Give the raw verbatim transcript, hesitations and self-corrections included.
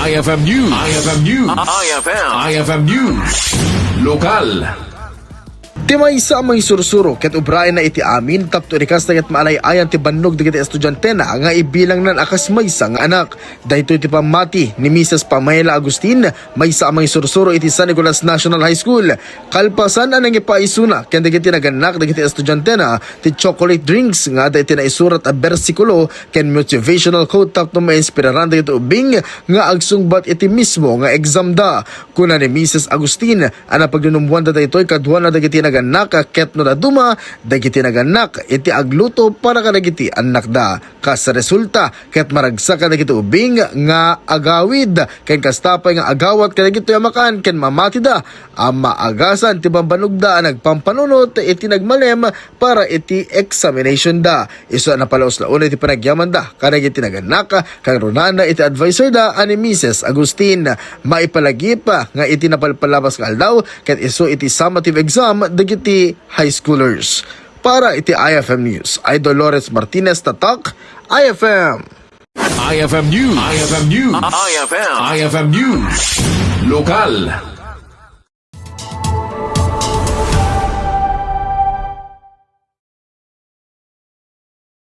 I F M News. I F M News. I F M. I F M News. Lokal. Ti maysa a mangisursuro ket ubraenna iti amin tapno iti kasta ket maalay-ayan ti bannog dagiti estudiantena nga ibilangnan a kas maysa nga anak. Daytoy ti pammati ni Misis Pamela Agustin, maysa a mangisursuro iti San Nicolas National High School. Kalpasan a nangipaisuna ken dagiti nagannak dagiti estudiantena ti chocolate drinks nga adda iti naisurat a bersikulo ken motivational quote tapno mainspiraran dagiti ubing nga agsungbat iti mismo nga examda. Kuna ni Misis Agustin a napagnunumoanda daytoy kaduana dagiti nagannak ket no dadduma dagiti nagannak iti agluto para kadagiti annakda. Kas resulta, ket maragsak kadagiti ubing nga agawid, ken kasta pay nga agawat kadagitoy a makan ken mamatida a maagasan ti bambanogda a nagpampanunot iti nagmalem para iti examination da. Isu a napalaos la unay ti panagyamanda kadagiti nagannak, kagrunaanna iti adviser da a ni Misis Agustin. Maipalagip nga iti napalpalabas nga aldaw, ket isu iti summative exam dagiti high schoolers. Para iti I F M News, I Dolores Martinez, Tatak, I F M. I F M News. I F M News. I F M. I F M News. Lokal.